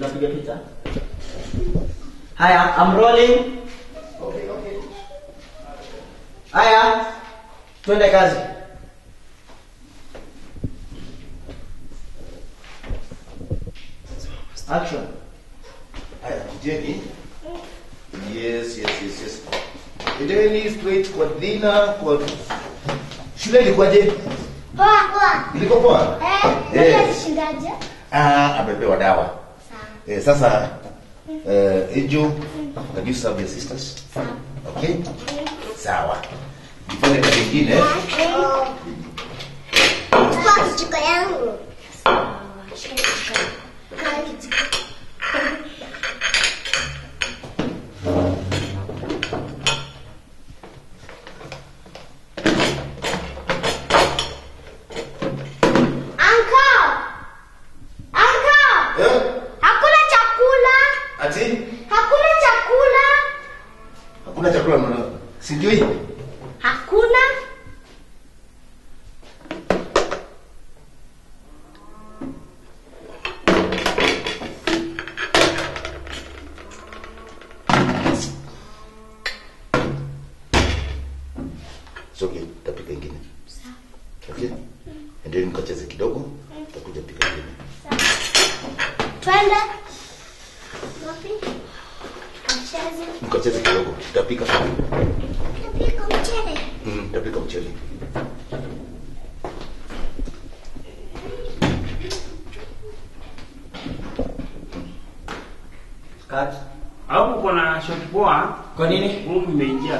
Tunapiga picha. Haya, I'm rolling. Okay, okay. Haya. Twende kazi. Action. Haya, kujeni. Yes, yes, yes, yes. Endeni straight kwa dina, kwa shule ilikuwaje? Poa poa. Ilikuwa poa? Eh, alishindaje? Ah, amepewa dawa. Sawa. Eh, sasa Angel, can you serve your sisters? Sawa. Okay? Sawa. Nifanye kazi nyingine. Chukua kijiko yangu. Sawa. Shika kijiko. Kijiko. Hakuna chakula. Hakuna chakula mwana. Si ndio hii? Hakuna. It's okay, tapika ingine. Sawa. Okay? Endeni mkacheze kidogo, tutakuja pika ingine. Sawa. Twende. Wapi? Mkacheze kidogo, tutapika. Tutapika mchele. Tutapika mchele. Cut. Hapo kuna shot poa. Kwa nini? Mungu imeingia.